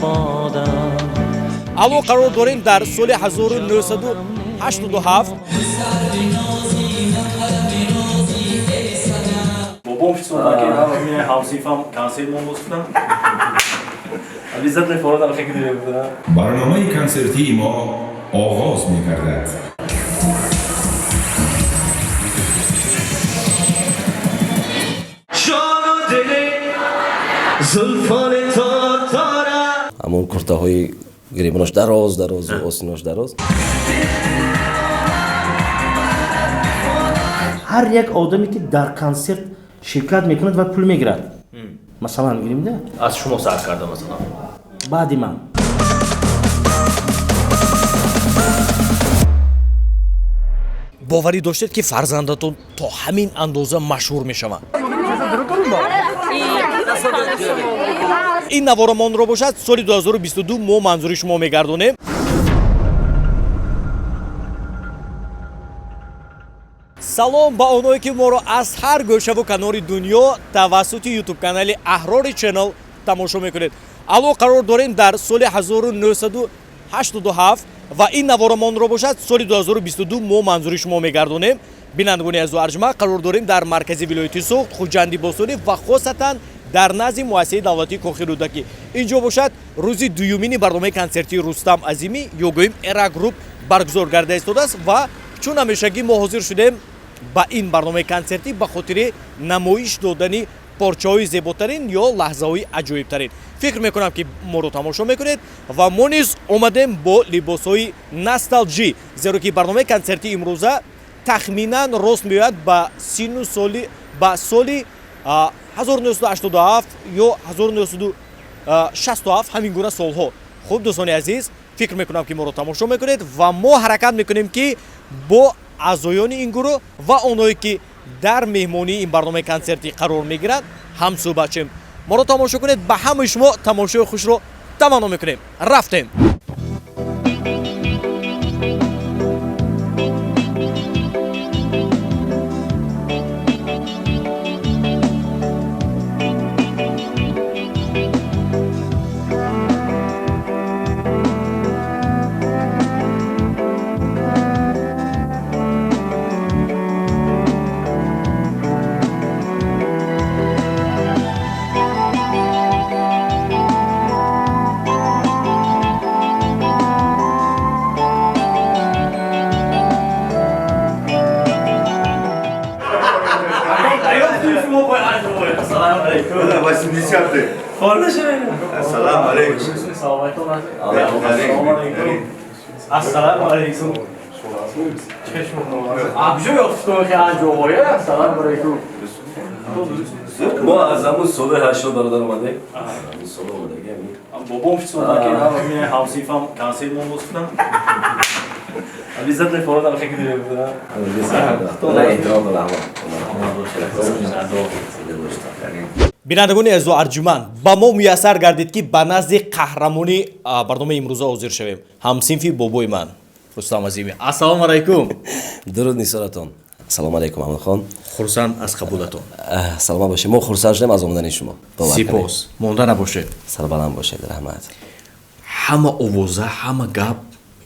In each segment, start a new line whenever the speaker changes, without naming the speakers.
مبادا.
Алло, қарор дорем дар соли 1987.
Бобом фистода, ки ҳама ҳамсинфам консерт мон боз кунам. Обязательно фородам хеки дирем.
Барномаи консертии мо оғоз мегардад.
Ҷону дили зулфони тор тора.
Ҳамон куртаҳои гиребонош дароз дарозу осинош дароз.
Ҳар як одаме, ки дар консерт ширкат мекунад ва пул мегирад, масалан гирем да.
Аз шумо сар карда, масалан.
Баъди ман.
Боварӣ доштед, ки фарзандатон то ҳамин андоза машҳур мешаванд? Ин наворамонро бошад, соли 2022 мо манзури шумо мегардонем. Салом ба онҳое, ки моро аз ҳар гӯшаву канори дунё тавассути ютуб-канали Аҳрори Ченнел тамошо мекунед. Алло, қарор дорем дар соли 1987 ва ин наворамонро бошад, соли 2022 мо манзури шумо мегардонем. Бинандагони азизу арҷманд, қарор дорем дар маркази вилояти Суғд, Хуҷанди бостонӣ ва хосатан дар назди муассисаи давлатии Кохи Рӯдакӣ. Ин ҷо бошад, рӯзи дуюмини барномаи консертии Рустам Азимӣ ё гӯем Эра Груп баргузор гарда истодааст ва чун ҳамешагӣ мо ҳозир шудем ба ин барномаи консертӣ ба хотири намоиш додани порчаҳои зеботарин ё лаҳзаҳои аҷоибтарин. Фикр мекунам, ки моро тамошо мекунед ва мо низ омадем бо либосҳои носталҷӣ, зеро ки барномаи консертии имрӯза тахминан рост меояд ба синну соли ба соли 1987 ё 1967, ҳамин гуна солҳо. Хуб, дӯстони азиз, фикр мекунам, ки моро тамошо мекунед ва мо ҳаракат мекунем, ки бо аъзоёни ин гурӯҳ ва онҳое, ки дар меҳмонии ин барномаи консертӣ қарор мегиранд, ҳамсӯҳбат шем. Моро тамошо кунед. Ба ҳамаи шумо тамошои хушро таманно мекунем. Рафтем.
Ассалому алайкум.
80-е. Ассалому алайкум.
Ассалому алайкум. Ассалому алайкум. Абжо ёфтум ки анҷо. Ассалому алайкум.
Мо аз ҳамун соли 80, бародар, омадем. Ҳамун сол омадаги ҳамин.
Бобом фистода, ки ҳама ҳамсинфам консерт мон боз кунам. Обязательно фородам хеки дирем.
Эҳтиром дорам.
Бинандагони азизу арҷуманд, ба мо муяссар гардид, ки ба назди қаҳрамони барномаи имрӯза ҳозир шавем, ҳамсинфи бобои ман Рустам Азимӣ. Ассалому алайкум.
Дуруд, нисоратон. Ассалому алайкум, Аҳмадхон.
Хурсанд аз қабулатон.
Саломат бошед. Мо хурсанд шудем аз омадани шумо. Бовар кунед.
Сипос, монда набошед.
Сарбаланд бошед, раҳмат.
Ҳама овоза, ҳама гап,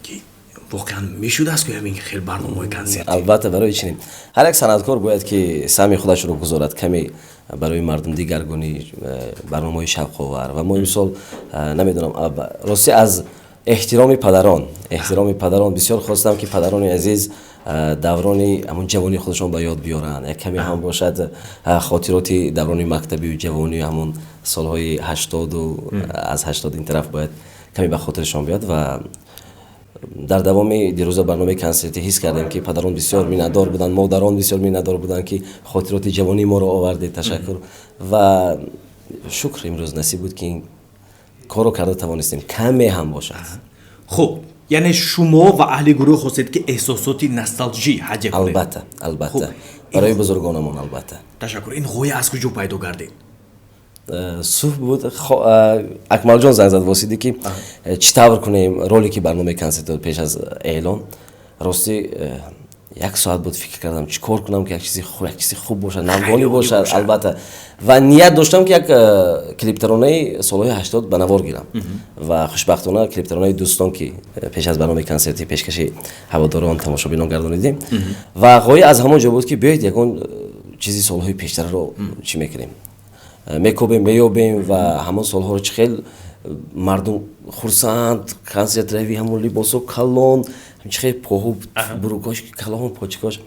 ки воқеан мешудааст, ки ҳамин хел барномаҳои консертӣ?
Албатта, барои чунин ҳар як санъаткор бояд, ки саҳми худашро гузорад каме барои мардум, дигаргунӣ, барномаҳои шавқовар. Ва мо имсол, намедонам, ростӣ аз эҳтироми падарон бисёр хостам, ки падарони азиз даврони ҳамун ҷавонии худашон ба ёд биёранд, як каме ҳам бошад, хотироти даврони мактабию ҷавонию ҳамун солҳои 80-у аз 80 ин тараф бояд каме ба хотиршон биёд. Ва дар давоми дирӯза барномаи консертӣ ҳис кардем, ки падарон бисёр миннатдор буданд, модарон бисёр миннатдор буданд, ки хотироти ҷавонии моро овардед, ташаккур. Ва шукр, имрӯз насиб буд, ки ин корро карда тавонистем, каме ҳам бошад.
Хуб, яъне шумо ва аҳли гурӯҳ хостед, ки эҳсосоти носталҷӣ ҳадя кунед?
Албатта, албатта, барои бузургонамон, албатта.
Ташаккур. Ин ғоя аз куҷо пайдо гардид?
Субҳ буд, Акмалҷон занг зад, восиди, ки чӣ тавр кунем ролики барномаи консерт пеш аз эълон. Ростӣ, Як соат буд, фикр кардам, чӣ кор кунам, ки як чизи хуб, як чизи хуб бошад, навгонӣ бошад, албатта. Ва ният доштам, ки як клиптаронаи солҳои 80 ба навор гирам. Ва хушбахтона клиптаронаи дӯстон, ки пеш аз барномаи консертӣ пешкаши ҳаводорон, тамошобинон гардонидем. Ва ғоя аз ҳамон ҷо буд, ки биёед, ягон чизи солҳои пештараро чӣ мекунем, мекобем, меёбем. Ва ҳамон солҳоро чӣ хел мардум хурсанд, консерт равӣ, ҳамон либосо калон, чӣ хел поҳу брюкош калон, почкош.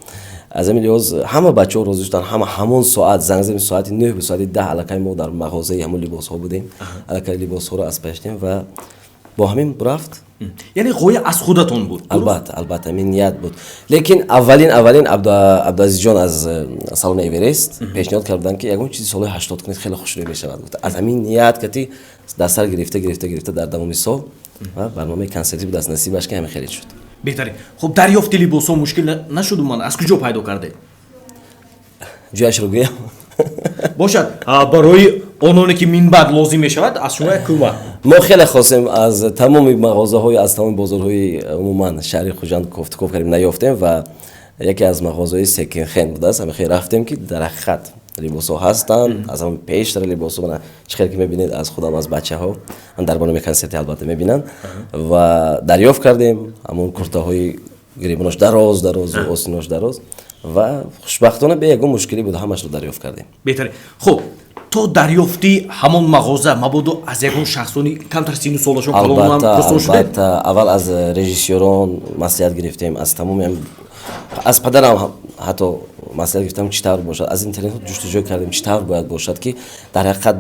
Аз ҳамин лиҳоз ҳама бачаҳо розӣ шуданд. Ҳама ҳамон соат занг задем, соати 9 ба соати 10 аллакай мо дар мағозаи ҳамон либосҳо будем, аллакай либосҳоро аз паштем ва бо ҳамин рафт.
Яъне ғоя аз худатон буд?
Албатта, албатта, ҳамин ният буд, лекин аввалин Абдуазизҷон аз салони Эверест пешниҳод карданд, ки ягон чизи солҳои 80 кунед, хеле хушрӯй мешавад, гуфта. Аз ҳамин ният кати дар сар гирифта, гирифта, гирифта дар давоми сол ва барномаи консертӣ буд, аз насибаш, ки ҳамин хеле шуд.
Беҳтарин. Хуб, дарёфти либосҳо мушкил нашуд? Ман аз куҷо пайдо кардед?
Ҷояшро гӯям?
Бошад, барои ононе ки минбаъд лозим мешавад, аз шумо як кӯмак.
Мо хеле хостем, аз тамоми мағозаҳои, аз тамоми бозорҳои умуман шаҳри Хуҷанд кофтуков кардем, наёфтем. Ва яке аз мағозаҳои секонд-хенд будааст, ҳамин хел рафтем, ки дар ҳақиқат либосҳо ҳастанд, аз ҳамон пештара либосҳо. Мана, чӣ хел ки мебинед, аз худам, аз бачаҳо дар барномаи консерти албатта мебинанд. Ва дарёфт кардем ҳамон куртаҳои гиребонош дароз дарозу остинош дароз ва хушбахтона бе ягон мушкилӣ буд, ҳамашро дарёфт кардем.
Беҳтарин. Хуб, то дарёфти ҳамон мағоза мабодо аз ягон шахсони камтар сину солашон калонам пурсон шудед?
Албатта, аввал аз режиссёрон маслиҳат гирифтем, аз тамоми, аз падарам ҳатто маслиҳат гирифтам, чӣ тавр бошад. Аз интернет ҷустуҷӯ кардем, чӣ тавр бояд бошад, ки дар ҳақиқат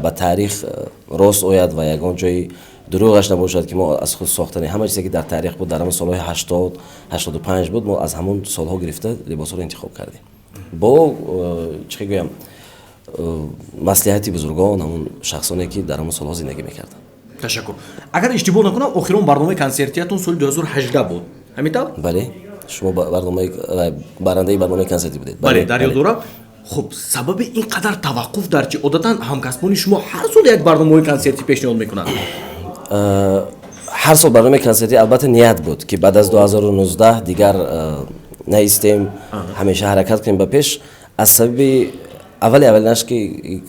ба таърих рост ояд ва ягон ҷои дурӯғаш набошад, ки мо аз худ сохтани. Ҳама чизе ки дар таърих буд, дар ҳамон солҳои 80, 85 буд, мо аз ҳамон солҳо гирифта либосҳоро интихоб кардем бо чӣ гӯям, маслиҳати бузургон, ҳамон шахсоне, ки дар ҳамон солҳо зиндагӣ мекарданд.
Ташаккур. Агар иштибоҳ накунам, охирон барномаи консертиятон соли 2018 буд, ҳамин тавр?
Бале, шумо барномаи барандаи барномаи консертӣ будед.
Бале, дар ёд дорам. Хуб, сабаби ин қадар таваққуф дар чи? Одатан ҳамкасбони шумо ҳар сол як барномаҳои консертӣ пешниҳод мекунанд.
Ҳар сол барномаи консертӣ, албатта, ният буд, ки баъд аз 2019 дигар наистем, ҳамеша ҳаракат кунем ба пеш. Аз сабаби аввали аввалинаш, ки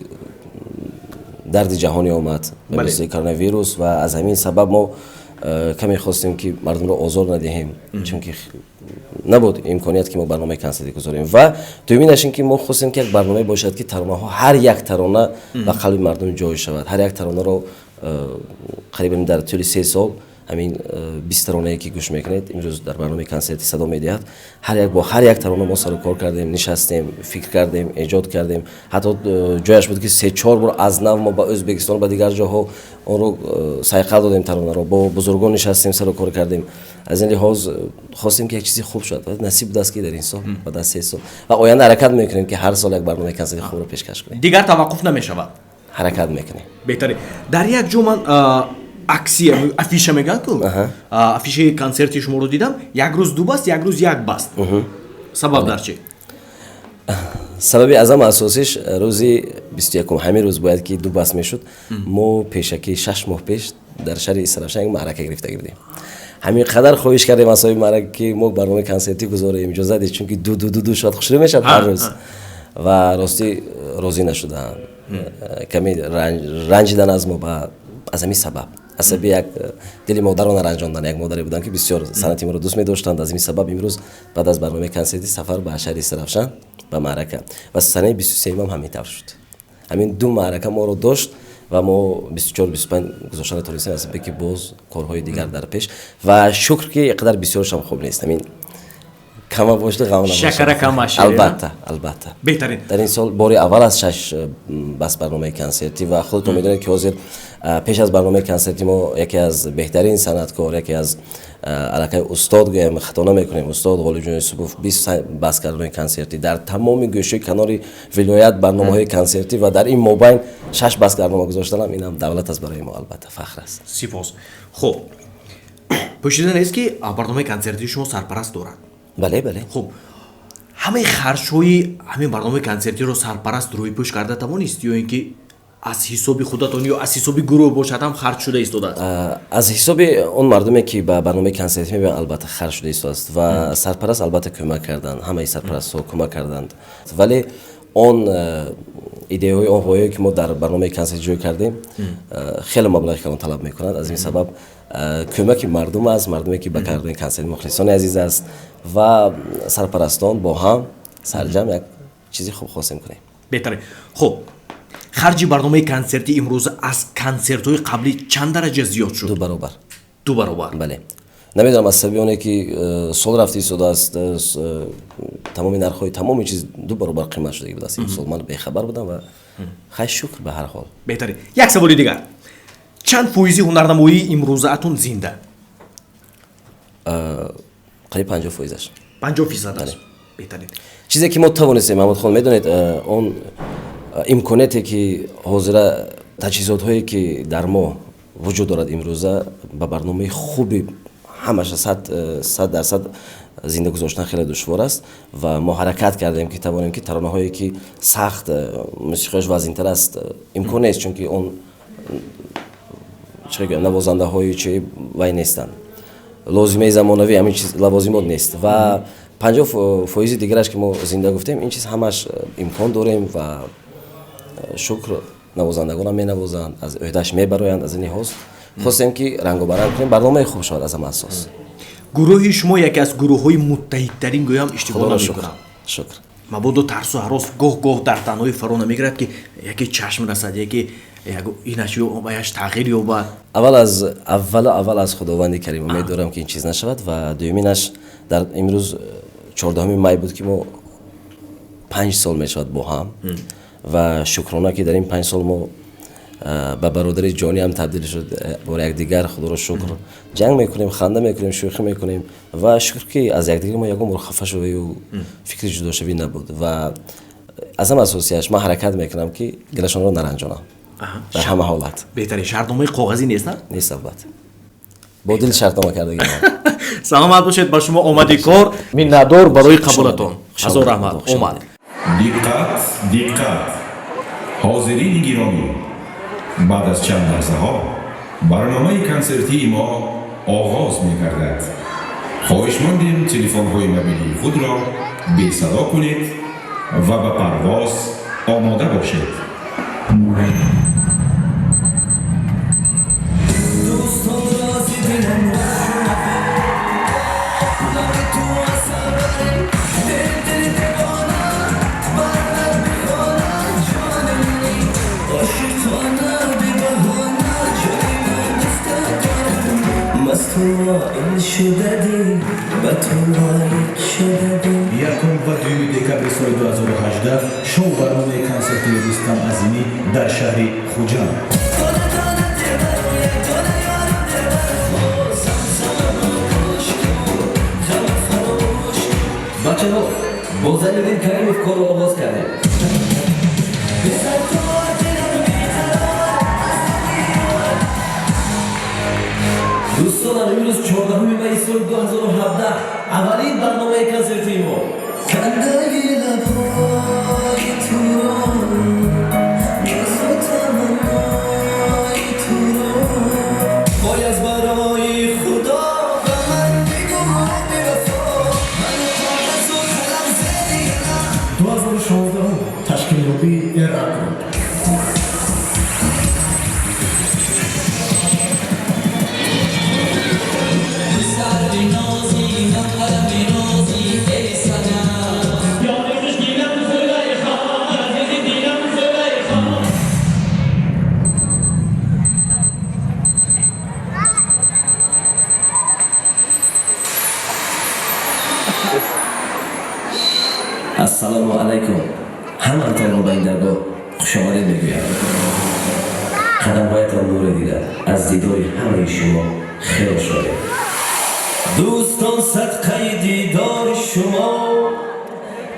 дарди ҷаҳонӣ омад ба мисли коронавирус, ва аз ҳамин сабаб мо каме хостем, ки мардумро озор надиҳем, чунки набуд имконият, ки мо барномаи консертӣ гузорем. Ва дуюминаш ин ки мо хостем, ки як барномае бошад, ки таронаҳо, ҳар як тарона ба қалби мардум ҷой шавад. Ҳар як таронаро қарибан дар тӯли 3 сол ҳамин 20 таронае, ки гӯш мекунед, имрӯз дар барномаи консертӣ садо медиҳад, ҳар як бо ҳар як тарона мо сару кор кардем, нишастем, фикр кардем, эҷод кардем. Ҳатто ҷояш буд, ки се чор бор аз нав мо ба Ӯзбекистон, ба дигар ҷоҳо онро сайқал додем, таронаро бо бузургон нишастем, сару кор кардем. Аз ин лиҳоз хостем, ки як чизи хуб шавад. Насиб будааст, ки дар ин сол, баъд аз 3 сол ва оянда ҳаракат мекунем, ки ҳар сол як барномаи консерти хубро пешкаш кунем.
Дигар таваққуф намешавад?
Ҳаракат мекунем.
Беҳтарин. Дар як ҷо ман аксия, афиша мегӯянд ку, афишаи консерти шуморо дидам: як рӯз ду баст, як рӯз як баст. Сабаб дар чи?
Сабаби аз ҳама асосиш, рӯзи 21-ум, ҳамин рӯз бояд ки ду баст мешуд. Мо пешакӣ 6 моҳ пеш дар шаҳри Истаравшан як маърака гирифта будем. Ҳамин қадар хоҳиш кардем аз соҳиби маърака, ки мо барномаи консертӣ гузорем, иҷозат дед, чунки ду ду ду ду шояд хушрӯ мешавад ҳар рӯз. Ва ростӣ розӣ нашуданд, каме ранҷидан аз мо. Ба аз ҳамин сабаб, аз сабаби як дили модарро наранҷондан, як модаре буданд, ки бисёр санъати моро дӯст медоштанд. Аз ҳамин сабаб имрӯз баъд аз барномаи консертӣ сафар ба шаҳри Истаравшан ба маърака ва санаи 23-юмам ҳамин тавр шуд. Ҳамин ду маърака моро дошт ва мо 24, 25 гузошта натонистем, аз сабабе ки боз корҳои дигар дар пеш. Ва шукр, ки қадар бисёршам хуб нест, ҳамин кама бошду ғам набошад.
Шакара кама шир.
Албатта, албатта.
Беҳтарин.
Дар ин сол бори аввал аз шаш бас барномаи консертӣ. Ва худатон медонед, ки ҳозир пеш аз барномаи консерти мо яке аз беҳтарин санъаткор, яке аз аллакай устод гӯям, хато намекунем, устод Ғолибҷон Юсупов 20 бас барномаи консертӣ дар тамоми гӯшаи канори вилоят, барномаҳои консертӣ, ва дар ин мобайн шаш бас барнома гузоштанам, инам давлат аст барои мо, албатта, фахр аст.
Сипос. Хуб, пӯшида нест, ки барномаи консертии шумо сарпараст дорад?
Бале.
Хуб, ҳамаи харҷҳои ҳамин барномаи консертиро сарпараст рӯйпӯш карда тавонист ё ин ки Аз ҳисоби худатон ё аз ҳисоби гурӯҳ бошад ҳам харҷ шуда истодааст?
Аз ҳисоби он мардуме, ки ба барномаи консертӣ мебиёянд, албатта, харҷ шуда истодааст ва сарпараст, албатта, кӯмак карданд, ҳамаи сарпарастҳо кӯмак карданд, вале он идеяҳои, он ғояе, ки мо дар барномаи консерт ҷой кардем, хеле маблағи калон талаб мекунад. Аз ин сабаб кӯмаки мардум аст, мардуме, ки ба кардани консерт, мухлисони азиз аст ва сарпарастон, бо ҳам сарҷамъ як чизи хуб хостем кунем.
Беҳтарин. Хуб, харҷи барномаи консерти имрӯза аз консертҳои қаблӣ чанд дараҷа зиёд шуд?
Ду баробар.
Ду баробар?
Бале. Намедонам, аз сабаби оне, ки сол рафта истодааст, тамоми нархҳои тамоми чиз ду баробар қимат шудагӣ будааст имсол. Ман бехабар будам ва хай, шукр ба ҳар ҳол.
Беҳтарин. Як саволи дигар: чанд фоизи ҳунарнамоии имрӯзаатон зинда?
Қариб 50%-аш.
50% аст. Беҳтарин.
Чизе, ки мо тавонистем, Маҳмудхон, медонед, он имконияте, ки ҳозира, таҷҳизотҳое, ки дар мо вуҷуд дорад имрӯза, ба барномаи хуби ҳамаша 100% зинда гузоштан хеле душвор аст ва мо ҳаракат кардем, ки тавонем, ки таронаҳое, ки сахт мусиқиаш вазинтар аст, имкон нест, чунки он чӣ гӯям, навозандаҳои чи вай нестанд, лозимаи замонавӣ, ҳамин чиз лавозимот нест ва 50% дигараш, ки мо зинда гуфтем, ин чиз ҳамаш имкон дорем ва шукр, навозандагонам менавозанд, аз ӯҳдаш мебароянд. Аз ин лиҳоз хостем, ки рангобаранг кунем, барномаи хуб шавад аз ҳама асос.
Гурӯҳи шумо яке аз гурӯҳҳои муттаҳидтарин гӯям иштибоҳ
Худоро шукр.
намекунам.
Шукр.
Мабодо тарсу ҳарос гоҳ гоҳ дар танҳои фаро намегирад, ки яке чашм расад, яке инаш ё ваяш тағйир ёбад?
Аввал аз аввалу аввал аз Худованди Карим умед дорам, ки ин чиз нашавад ва дуюминаш, дар имрӯз 14-уми май буд, ки мо 5 сол мешавад бо ҳам ва шукрона, ки дар ин 5 сол мо ба бародари ҷониам табдил шуд бори якдигар. Худоро шукр, ҷанг мекунем, ханда мекунем, шӯхӣ мекунем ва шукр, ки аз якдигар мо ягон бор хафа шудаю фикри ҷудошавӣ набуд. Ва аз ҳама асосияш, ман ҳаракат мекунам, ки дилашонро наранҷонам дар ҳама ҳолат.
Беҳтарин. Шартномаи коғазӣ нест, на?
Нест, албатта, бо дил шартнома кардагӣ.
Саломат бошед, ба шумо омади кор, миннатдор барои қабулатон. Ҳазор раҳмат, омад.
Диққат, диққат, ҳозирини гиромӣ! Баъд аз чанд лаҳзаҳо барномаи консертии мо оғоз мегардад. Хоҳишмандем, телефонҳои мобилии худро бесадо кунед ва ба парвоз омода бошед.
Дӯстон, рози дилам ту асаре дил, дил девона бар бихона, ҷони мани ошиқона, бебаҳона, ҷони ман дӯста дорам. Масту ин шуда дил, ба ту лоиқ шуда дил.
1 ва 2 декабри соли 2018, шоу барномаи консертии Рустам Азимӣ дар шаҳри Хуҷанд.
Дона дона дилбару, як дона ёру дилбару, замзамамо гӯш кун, ғам фаромӯш кун.
Бачаҳо, бо Залиддин Каримов корро оғоз кардем.
Бизан ту дилам беқарор аз дили.
Дӯстонам, имрӯз 14 майи соли 2017, аввалин барномаи консертии мо.
Кандаги лабҳои туро, нозу таманнои туро, бояд барои Худо ба ман бигӯ бевафо, ману коғазу қалам зери.
2016, ташкилёбии Эракроб.
Ассалому алайкум, ҳамаатонро ба ин даргоҳ хушомадед мегӯям. Қадамҳоятон нуре дидад. Аз дидори ҳамаи шумо хело шодем. Дӯстон, садқаи дидори шумо,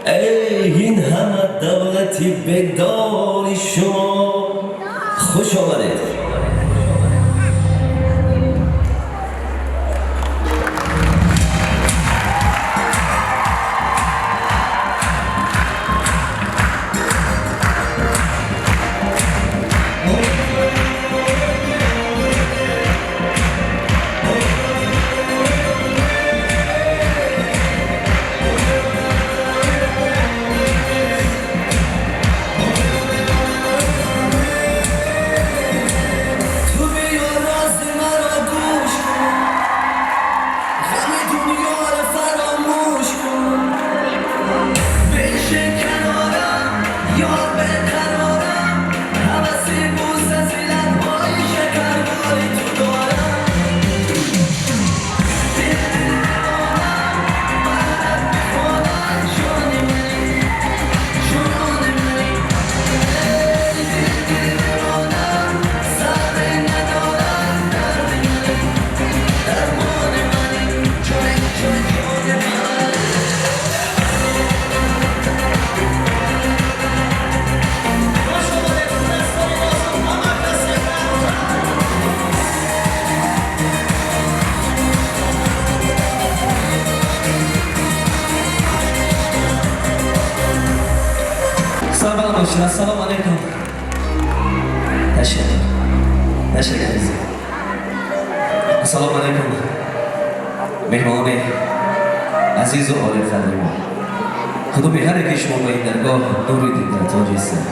эй ин ҳама давлати бедори шумо, хуш омадед.
Бошед. Ассалому алайкум. Ташаккур. Ташаккур. Ассалому алайкум. Меҳмонони азизу олиқадри мо. Худо беҳар яке шумо ба ин даргоҳ нури дида тоҷи сар.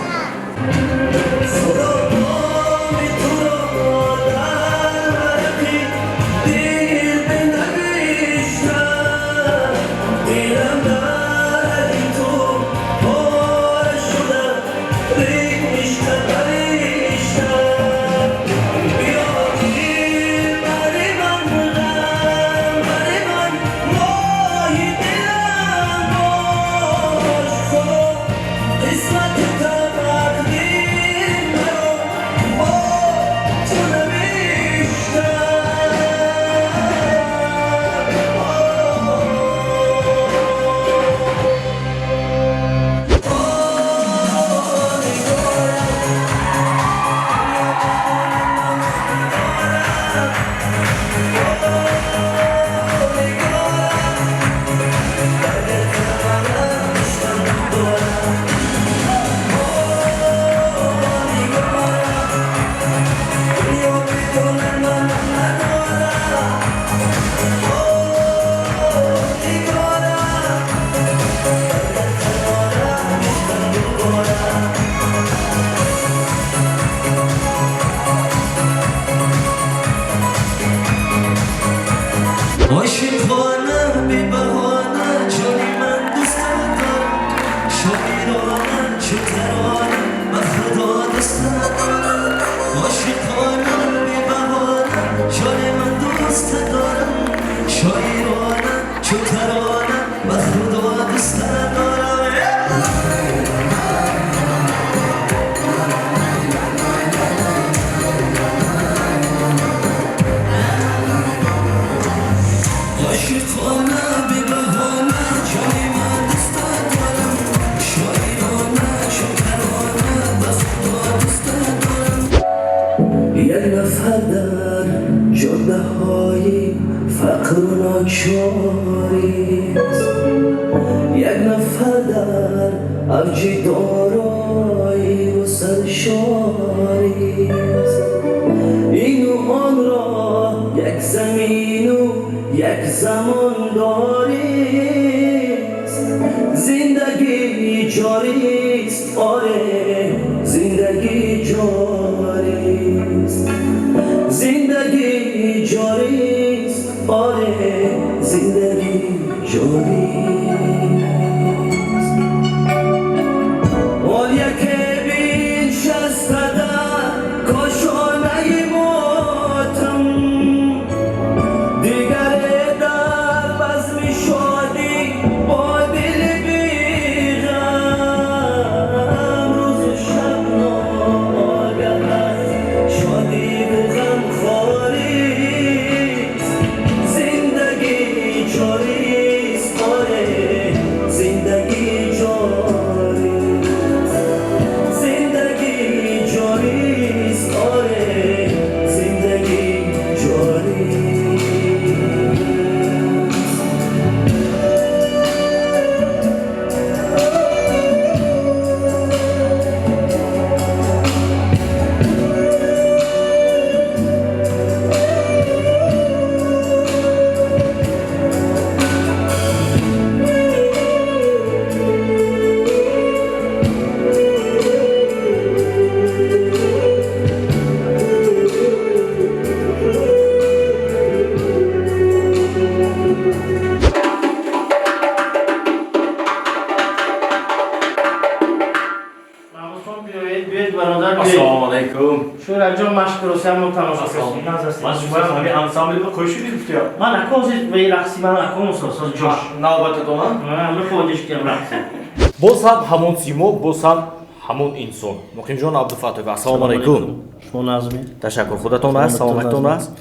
Боз ҳам ҳамон симо, боз ҳам ҳамон инсон. Муқимҷон Абдуфаттоев, ассалому алайкум.
Шумо назмӣ?
Ташаккур. Худатон аст, саломатон аст?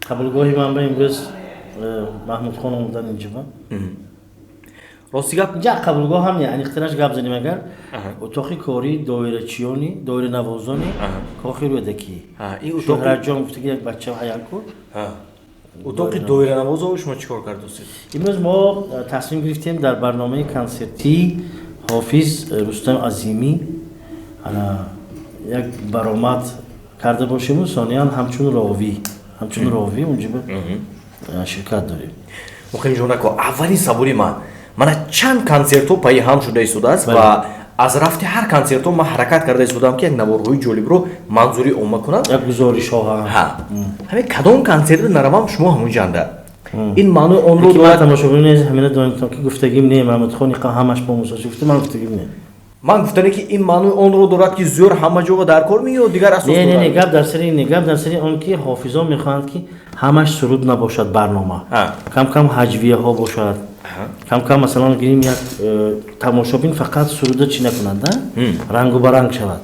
Қабулгоҳи ман ба имрӯз Маҳмудхон омадан инҷо.
Рости гап
инҷа қабулгоҳ ҳам не, аниқтараш гап занем агар утоқи кории доирачиёни, доиранавозони Кохи Рӯдакӣ. Шӯҳратҷон гуфта ки як бача ҳаян ку.
Утоқи доиранавозо шумо чӣ кор кардосед?
Имрӯз мо тасмим гирифтем дар барномаи консертии Ҳофиз Рустам Азимӣ Як баромад карда бошему, сониян ҳамчун ровӣ унҷо ширкат дорем.
Муқимҷон ако, аввалин саволи ман: мана чанд консертҳо пайи ҳам шуда истодааст ва аз рафти ҳар консертҳо ман ҳаракат карда истодам, ки як наворҳои ҷолибро манзури омма кунам.
Як гузоришҳо.
Ҳамин кадом консерт наравам, шумо ҳамунҷанда. Ин маънои онро
дорад, тамошобинони азиз, ҳамина донитон, ки гуфтагим не, Маҳмудхон иқа ҳамаш бо мусоси гуфта, ман гуфтагим не.
Ман гуфтане, ки ин маънои онро дорад, ки зӯр ҳама ҷо дар кор ми ё дигар асос?
Не, не, не, гап дар сари не, гап дар сари он ки ҳофизон мехоҳанд, ки ҳамаш суруд набошад барнома, кам кам ҳаҷвияҳо бошад, кам кам, масалан гирим, як тамошобин фақат суруда чӣ накунад, рангу баранг шавад.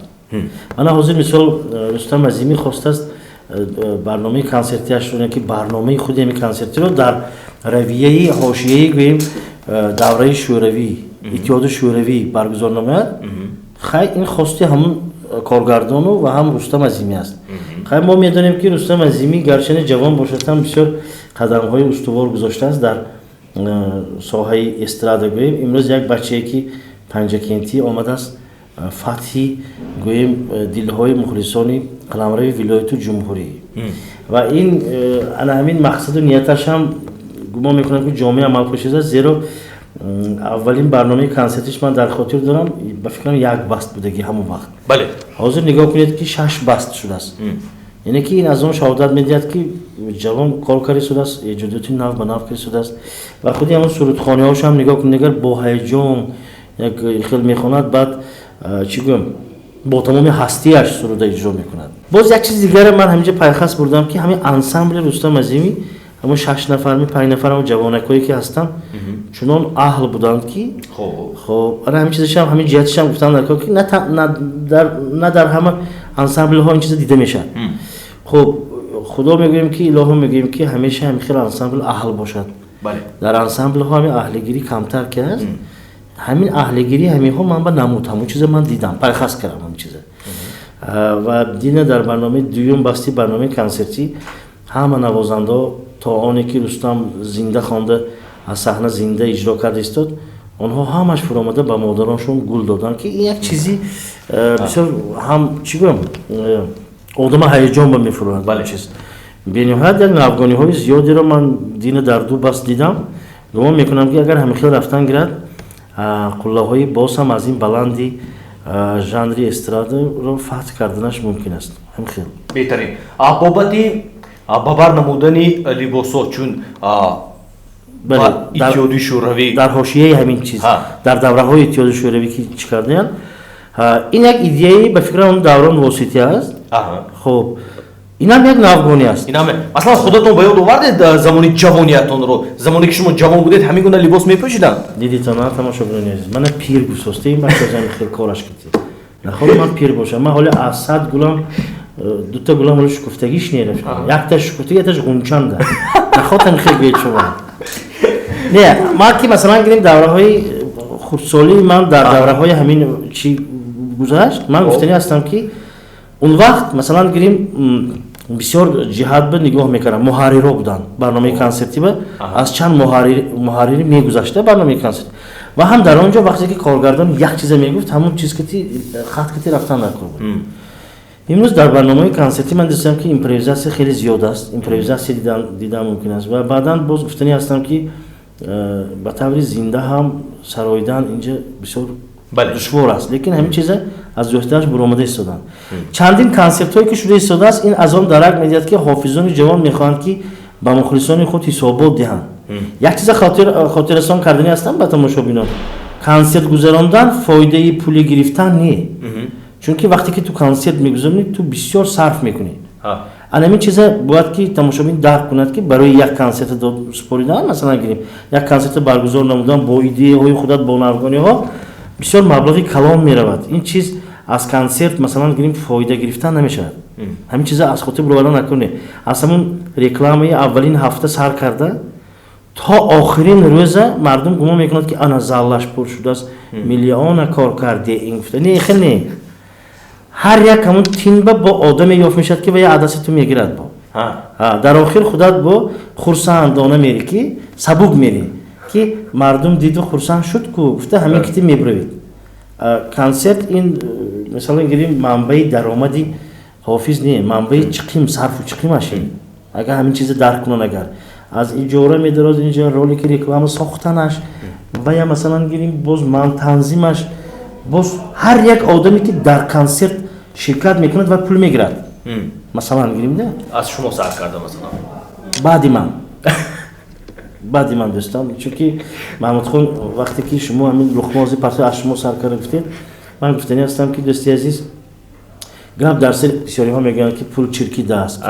Мана ҳозир, мисол, Рустам Азимӣ хостааст барномаи консертиашро, ки барномаи худи ҳами консертиро дар равияи ҳошияи, гӯем, давраи шӯравӣ, Иттиҳоди Шӯравӣ баргузор намояд. Хай, ин хости ҳамун коргардону ва ҳам Рустам Азимӣ аст. Хай, мо медонем, ки Рустам Азимӣ, гарчанде ҷавон бошад ҳам, бисёр қадамҳои устувор гузоштааст дар соҳаи эстрада. Гӯем, имрӯз як бачае, ки Панҷакентӣ омадааст, фатҳи, гӯем, дилҳои мухлисони қаламрави вилояту ҷумҳурӣ ва ин ана ҳамин мақсаду нияташ ҳам, гумон мекунам, ки ҷомеа амал пӯшидааст, зеро аввалин барномаи консертиш, ман дар хотир дорам, ба фикрам, як баст будаги ҳамон вақт. Ҳозир нигоҳ кунед, ки шаш баст шудааст. Яъне ки ин аз он шаҳодат медиҳад, ки ҷавон кор карда истодааст, эҷодиёти нав ба нав карда истодааст. Ва худи ҳамон сурудхониҳошам нигоҳ кунед, агар бо ҳаяҷон як хел мехонад, баъд, чӣ гӯям, бо тамоми ҳастиаш суруда иҷро мекунад. Боз як чизи дигаре ман ҳаминҷа пайхаст бурдам, ки ҳамин ансамбли Рустам Азимӣ, ҳамон шаш нафарми, панҷ нафар, ҳамон ҷавонакое, ки ҳастанд, чунон аҳл буданд, ки хоб, ана ҳамин чизашам, ҳамин ҷиҳатишам гуфтам дар, ки на дар ҳама ансамблҳо ин чиза дида мешавад. Хуб, Худо мегӯем, ки илоҳо мегӯем, ки ҳамеша ҳамин хел ансамбл аҳл бошад. Дар ансамблҳо ҳамин аҳлигирӣ камтар ки аст, ҳамин аҳлигирӣ ҳаминҳо ман ба намуд, ҳамон чиза ман дидам, пайхаст кардам ҳамин чиза. Ва дина дар барномаи дуюм басти барномаи консертӣ ҳама навозандаҳо, то оне ки Рустам зинда хонда, аз саҳна зинда иҷро карда истод, онҳо ҳамаш фуромада ба модароншон гул доданд, ки ин як чизи бисёр ҳам, чӣ гӯям, одама ҳаяҷон ба мефурӯрад. Бале, чиз бениҳоят як навгониҳои зиёдеро ман дина дар ду баст дидам. Гумон мекунам, ки агар ҳамин хел рафтан гирад, қуллаҳои боз ҳам аз ин баланди жанри эстрадаро фатҳ карданаш мумкин аст, ҳамин хел.
Беҳтарин. Бобати ба бар намудани либосҳо, чун Иттиҳоди Шӯравӣ.
Дар ҳошияи ҳамин чиз, дар давраҳои Иттиҳоди Шӯравӣ, ки чӣ кардаянд, ин як идеяи, ба фикрам, даврон воситӣ аст. Хуб, инам як навгонӣ аст.
Масалан, худатон ба ёд овардед замони ҷавониятонро? Замоне ки шумо ҷавон будед, ҳамин гуна либос мепӯшиданд?
Дидитона, тамошобинони азиз, мана пир гусоста ин бача хел кораш кардед. Нахоҳ ман пир бошам, ман ҳоли аз 100 гулам дута гулам ҳоли шукуфтагиш нерафт, якташ шукуфтаги, якташ ғунчанда. Нахоҳтам хел гӯед шумо. Не, ман ки, масалан, гирем, давраҳои хурдсолии ман дар давраҳои ҳамин чӣ гузашт, ман гуфтанӣ ҳастам, ки он вақт, масалан, гирем, бисёр ҷиҳат ба нигоҳ мекардам, муҳарриро буданд. Барномаи консертӣ ба аз чанд муҳаррири мегузашта барномаи консерт. Ва ҳам дар он ҷо вақте ки коргардон як чиза мегуфт, ҳамон чиз кати хат кати рафтан дар кор буд. Имрӯз дар барномаи консертӣ ман дидам, ки импровизатсия хеле зиёд аст, импровизатсия дидан мумкин аст. Ва баъдан боз гуфтанӣ ҳастам, ки ба таври зинда ҳам сароидан инҷа бисёр душвор аст, лекин ҳамин чиза аз ӯҳдааш буромада истоданд. Чандин консертҳое, ки шуда истодааст, ин аз он дарак медиҳад, ки ҳофизони ҷавон мехоҳанд, ки ба мухлисони худ ҳисобот диҳанд. Як чиза хотиррасон карданӣ ҳастам ба тамошобинон: консерт гузарондан фоидаи пулӣ гирифтан не, чунки вақте ки ту консерт мегузаронӣ, ту бисёр сарф мекунӣ. Ана ҳамин чиза бояд ки тамошобин дарк кунад, ки барои як консерт супоридан, масалан гирем, як консерт баргузор намудан бо идеяҳои худат, бо навгониҳо, бисёр маблағи калон меравад. Ин чиз аз консерт, масалан гирем, фоида гирифтан намешавад. Ҳамин чиза аз хотир буроварда накунед. Аз ҳамун рекламаи аввалин ҳафта сар карда то охирин рӯза мардум гумон мекунад, ки ана заллаш пур шудааст, миллиона кор карде. Ин гуфта не, хел не. Ҳар як ҳамун тинба бо одаме ёфт мешавад, ки ва я адаси ту мегирад. Бо дар охир худат бо хурсандона мери, ки сабук мери, ки мардум диду хурсанд шуд ку гуфта, ҳамин кити мебуравид. Консерт ин, мисалан гирем, манбаи даромади ҳофиз не, манбаи чиқим, сарфу чиқимаш ин. Агар ҳамин чиза дарк кунанд, агар аз иҷора медароз, инҷа ролики реклама сохтанаш ва я, масалан гирем, боз ман танзимаш, боз ҳар як одаме ки дар консерт ширкат мекунад ва пул мегирад, масалан гирем да.
Аз шумо сар карда, масалан.
Баъди ман, дӯстам, чунки Маҳмудхон, вақте ки шумо ҳамин луқмози парто аз шумо сар карда гуфтед, ман гуфтанӣ ҳастам, ки дӯсти азиз, гап дар сари бисёриҳо мегӯянд, ки пул чиркидааст.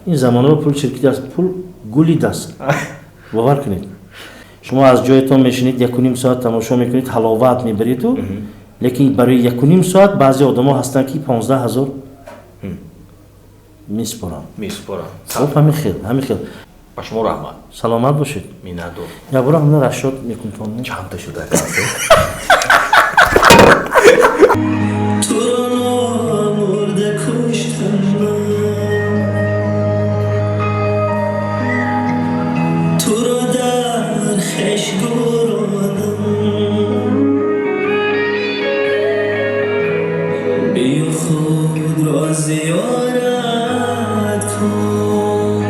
Ин замонҳо пул чиркидааст, пул гулидааст. Бовар кунед, шумо аз ҷоятон мешинед, 1,5 соат тамошо мекунед, ҳаловат мебареду, лекин барои 1,5 соат баъзе одамо ҳастанд, ки 15 000 месупоранд.
Месупоранд.
Хоб, ҳамин хел.
Ба шумо раҳмат.
Саломат бошед.
Миннатдор.
Якбора ҳамна расчёт мекунтон.
Чандта шуда?
Туро номурда куштам ман, туро дар хеш гӯронам. Биё, худро зиёрат кун,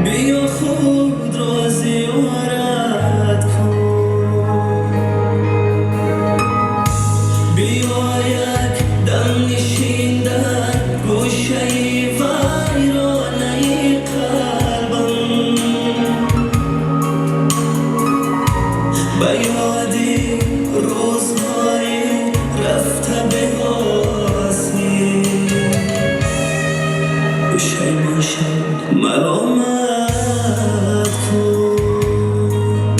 биё, худро зиёрат кун. Биё, як дам нишин дар гӯшаи вайронаи қалбам, ба ёди рӯзҳои рафта беҳосил пушаймон шав, маломат кун.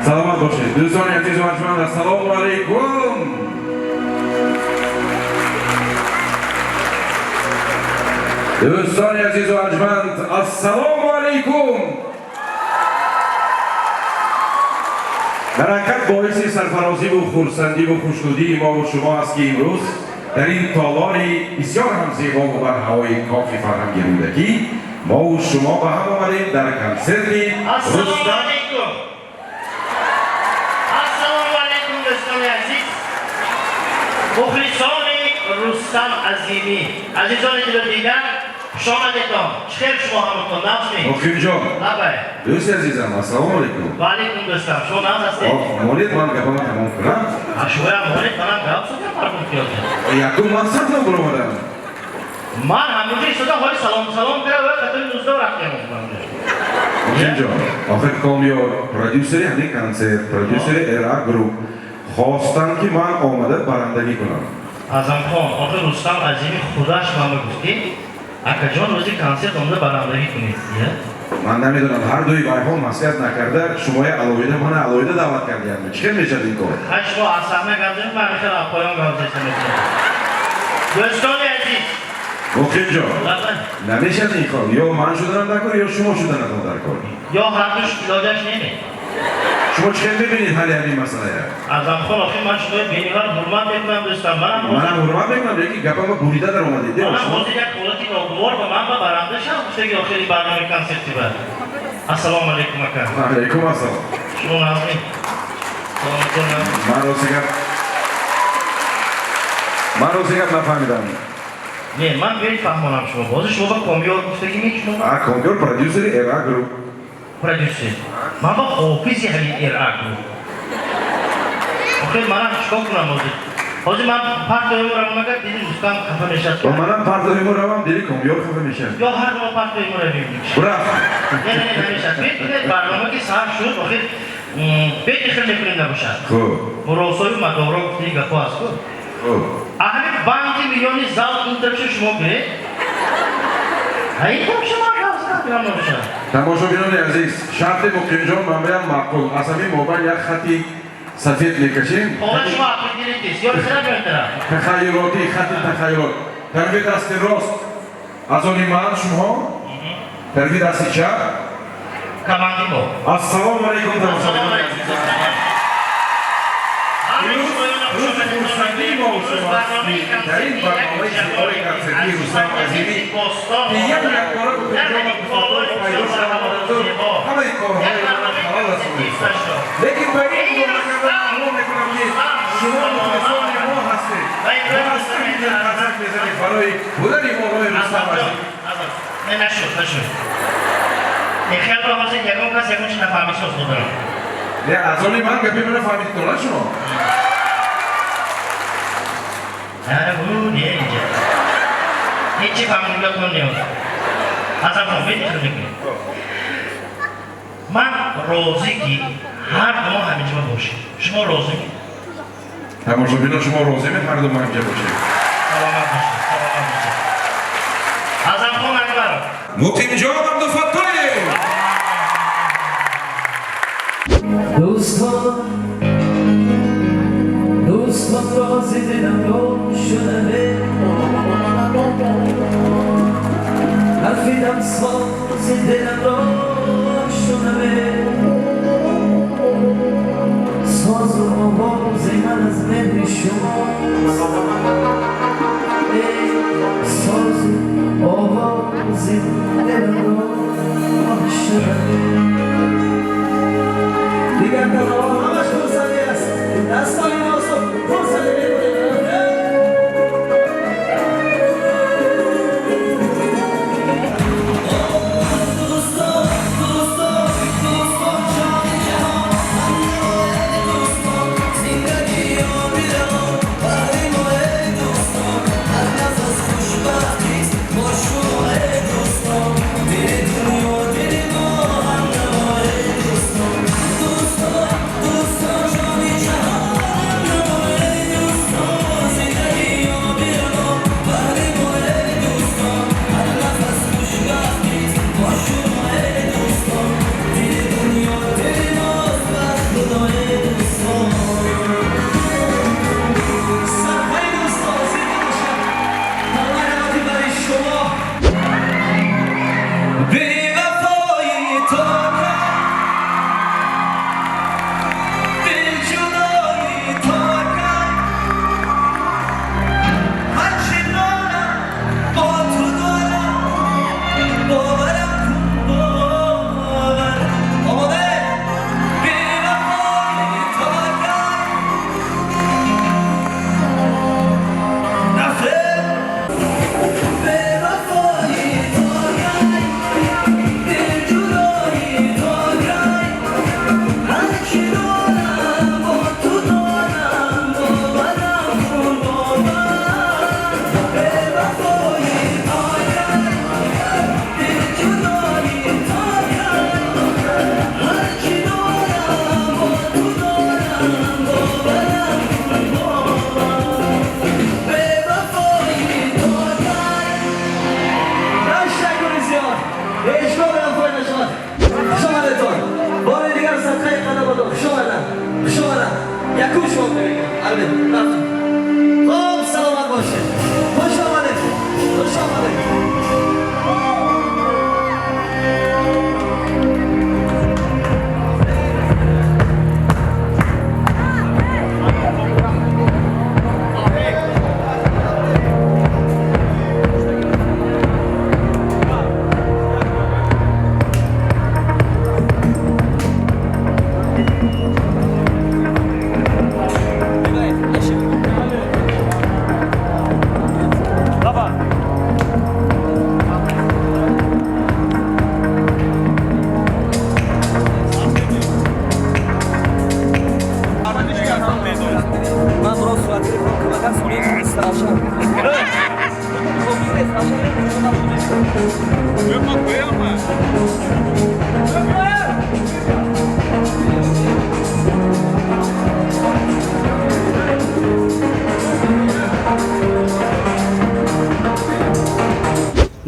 Саломат бошед, дӯстони азизу арҷманд. Ассалому алайкум. Дӯстони азизу арҷманд, ассалому алайкум. Дар ҳақиқат боиси сарфарозиву хурсандиву хушнудии мову шумо аст, ки имрӯз дар ин толори бисёр ҳам зебову барҳавои Кофи фарҳанги Рӯдакӣ мову шумо ба ҳам омадем дар консерти
Ассалому
Рустам.
алайкум. Ассалому алайкум, дӯстони азиз. Мухлисони Рустам Азимӣ. Азизони дилу дида, хуш омадетон. Чӣ хел шумо ҳаматон, нағзми?
Муқимҷон.
Лабай.
Дӯсти азизам, ассалому алайкум.
Ва алайкум, дӯстам. Шумо нағз ҳастед?
Молед, ман гапама тамом кунам.
А шумоям молед, манам гап задам, мардум киёда.
Якум мақсадам буромадам.
Ман ҳаминҷо истода, ҳоли салом салом кардам ва қатори 19 рафтем.
Муқимҷон, охир Комёр, продюсери ҳамин консерт, продюсери ЭРА Груп хостанд, ки ман омада барандагӣ кунам.
Азамхон, охир Рустам Азимӣ худаш ба ма гуфт, ки акаҷон, рӯзи консерт омада барандагӣ кунед.
Ман намедонам, ҳар дуи вайҳо маслиҳат накарда шумоя алоҳида, мана алоҳида даъват кардиям. Чӣ хел мешавад ин кор?
Ҳай, шумо аз саҳна гап занед, ман хел аз поён гап зада метавонам. Дӯстони азиз,
Муқимҷон,
лабай.
намешавад ин кор. Ё ман шуданам дар кор, ё шумо шуданатон дар кор.
Ё ҳардуш илоҷаш неме.
Шумо чӣ хел мебинед ҳалли ҳамин масъалая?
Азамхон, охир ман шумои бениҳоят ҳурмат мекунам, дӯстам. Манам
Манам ҳурмат мекунам, лекин гапама бурида даромадед.
Манам ҳозир як ҳолати ногувор ба ман ба баранда шавам, гуфтаги охири барномаи консерти ба. Ассалому алайкум, ака.
Алайкум ассалом.
Шумо нағзми? Саломатон.
Ман рости гап нафаҳмидам.
Не, ман биёед фаҳмонам шумо. Ҳозир шумо ба Комёр гуфтагӣ ме шумо?
А, Комёр продюсери ЭРА Груп.
Продюсер. Ман ба ҳофизи ҳамин ЭРА Груп. Охир манам чикор кунам ҳозир? Ҳозир ман партоиму равам, агар дили Рустам хафа мешавад.
Ва манам партоиму равам, дили Комёр хафа мешавад.
Ё ҳар мо партоиму равем.
Бурафт.
Не, не, намешавад. Бед барнома ки сар шуд, охир бед хел мекунем, набошад.
Хуб.
Муросою мадоро гуфтаи гапҳо аст ку.
Хуб.
А ҳамин банди миёни зал ин тарафша шумо биред. А ин тарафша ман гап задам, набошад.
Тамошобинони азиз, шарти Муқимҷон манбаям маъқул. Аз ҳамин мобайн як хати сафед мекашем.
Хона шумо определитесь. Ё сира биён тараф.
Тахайюлотӣ, хати тахайюлот. Тарафи дасти рост аз они ман шумо, тарафи дасти чап
команди мо.
Ассалому алайкум, тамошобинони азиз. Имрӯз рӯзи хурсандии мо шумо аст, ки дар ин барномаи зебои консертии Рустам Азимӣ, ки як якбора ба хуҷон пайдо шаваду ҳамаи корҳои халал расонист. Лекин ба ин гумон накарда гумон мекунам, ки шумо мухлисони мо ҳастед ва аз таҳи дил қарсак мезанед барои будани мо роҳи Рустам Азимӣ.
Не, нашуд, нашуд. Хел ба ҳозир ягон кас ягон чи нафаҳмисоз додарам.
Не, аз они ман гапи мана фаҳмидед, на шумо?
Не, инҷа. Ҳечи фаҳмидагиётон неоз. Азамҷон, бед хел мекунед. Ман розӣ, ки ҳар ду мо ҳаминҷо бошем. Шумо розӣ?
Тамошобино, шумо розиме, ҳар ду мо ҳаминҷа бошем?
Саломат бошед, саломат бошед. Азамхон Акбаров.
Муқимҷон Абдуфаттоев.
Дӯстон, дӯстон, рози дилам ро шунаве, ҳарфи дамсози дилам ро шунаве, созу овози ман аз меҳри шумост, эй созу овози дилам ро шунаве. Дигар таронаҳо ҳамаш хурсандӣ аст. Дастони носу хурсандӣ мекунем.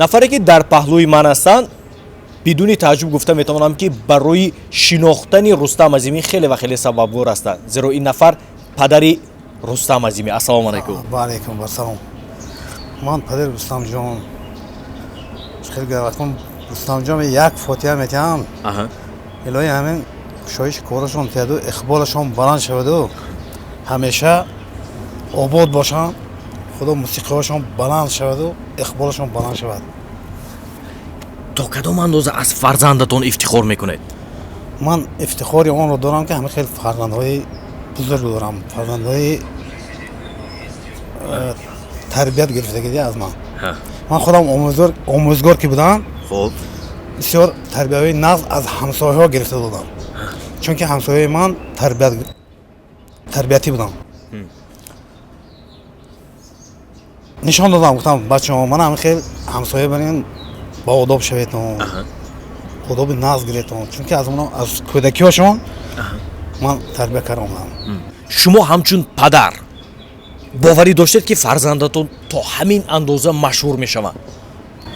Нафаре ки дар паҳлӯи ман ҳастанд, бидуни тааҷҷуб гуфта метавонам, ки барои шинохтани Рустам Азимӣ хеле ва хеле сабабгор ҳастанд, зеро ин нафар падари Рустам Азимӣ. Ассалому алайкум.
Ва алайкум ассалом. Ман падари Рустамҷон хеле гавакун Рустамҷон як фотиҳа метиҳам. Илоҳи ҳамин кушоиши корашон тиҳаду иқболашон баланд шаваду ҳамеша обод бошанд. Худо мусиқиҳошон баланд шаваду иқболашон баланд шавад.
То кадом андоза аз фарзандатон ифтихор мекунед?
Ман ифтихори онро дорам, ки ҳама хел фарзандҳои бузург дорам, фарзандҳои тарбият гирифтагиди аз ман. Ман худам омӯзгор ки будам, бисёр тарбияҳои нағз аз ҳамсояҳо гирифта додам, чунки ҳамсояи ман тарбиятӣ будам. Нишон додам, гуфтам, бачаҳо, ман ҳамин хел ҳамсоя барин, ба одоб шаветон, одоби нағз гиретон, чунки аз онҳо аз кӯдакиҳошон ман тарбия карда омадам.
Шумо ҳамчун падар боварӣ доштед, ки фарзандатон то ҳамин андоза машҳур мешаванд?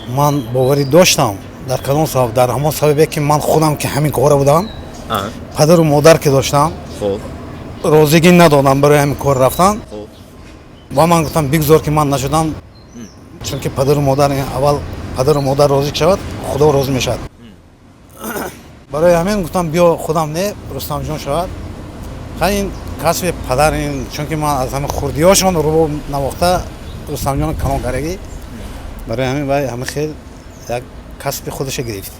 Ман боварӣ доштам. Дар кадом сабаб? Дар ҳамон сабабе, ки ман худам ки ҳамин кора будам, падару модар ки доштам, розигӣ надодам барои ҳамин кор рафтан. Ва ман гуфтам, бигзор ки ман нашудам, чунки падару модар, аввал падару модар розӣ шавад, Худо розӣ мешавад. Барои ҳамин гуфтам, биё худам не, Рустамҷон шавад. Ин касби падар, ин чунки ман аз ҳамин хурдиҳошон рубоб навохта Рустамҷон калон кардагӣ, барои ҳамин вай ҳамин хел як касби худашо гирифт.